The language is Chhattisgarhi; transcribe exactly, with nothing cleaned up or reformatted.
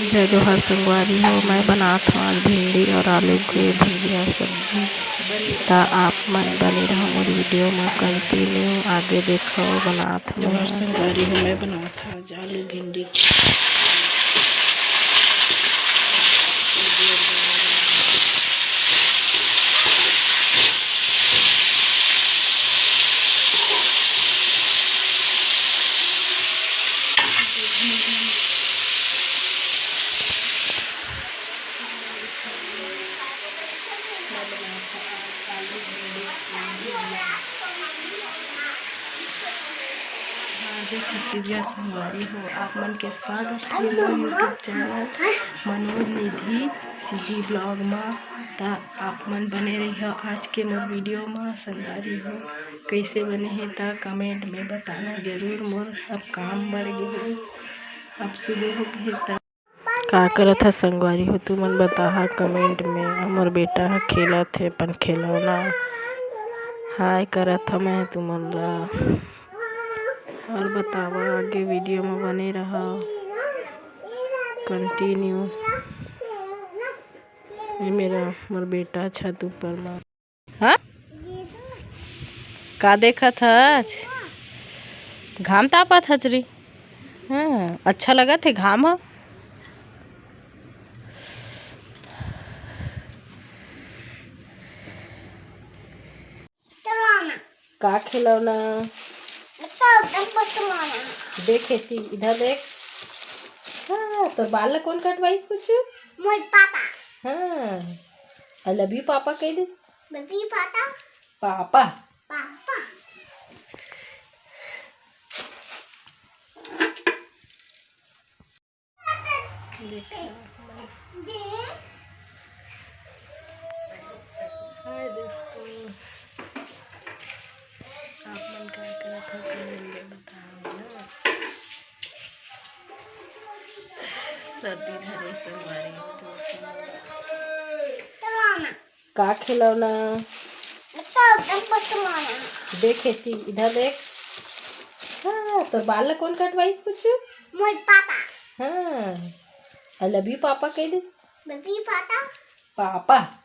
जय जोहार संगवारी हो, मैं बनात हूँ आज भिंडी और आलू के भुजिया सब्जी। त आप मन बने रहो मोर वीडियो में कंटिन्यू, आगे देखो बनात हूँ। जोहार संगवारी हो, मैं बनात हूँ आज आलू भिंडी। हाँ, जय छत्तीसगढ़ संगवारी हो, आप मन के स्वागत है मोर YouTube चैनल मनोज निधि सीजी ब्लॉग मा। त आप मन बने रहियो आज के मोर वीडियो मा। संगवारी हो, कैसे बने हे त कमेंट में बताना जरूर। मोर अब काम बढ़ गे हे, अब सुबह हो गे हे त का करत ह संगवारी हो, तुमन बताहा कमेंट में। हमर बेटा ह खेलत हे अपन खिलौना। हाय करत ह मैं तुमन ला। और बतावा, आगे वीडियो में बने रहा कंटिन्यू। ये मेरा, मोर बेटा छत ऊपर मा। हाँ? का देखत हच? घाम तापत हच रे। हाँ, अच्छा लगत हे घाम ह? खिलौना। का खिलौना? तो, तो खिलौना। देख एती, इधर देख। हाँ, तोर बाल ला कोन कटवाइस पुचू? मोर पापा। हाँ, आई लव यू पापा कह दे। Baby papa. पापा। पापा। देखा। हाय दोस्तों, आप मन का करत हो, कमेंट में बताओ ना। सर्दी धरे संगवारी हो, जोर से। का खिलौना? तो, तो खिलौना। देख एती, इधर देख। हाँ, तोर बाल ला कोन कटवाइस पुचू? मोर पापा। हाँ, आई लव यू पापा कह दे। Baby papa. पापा।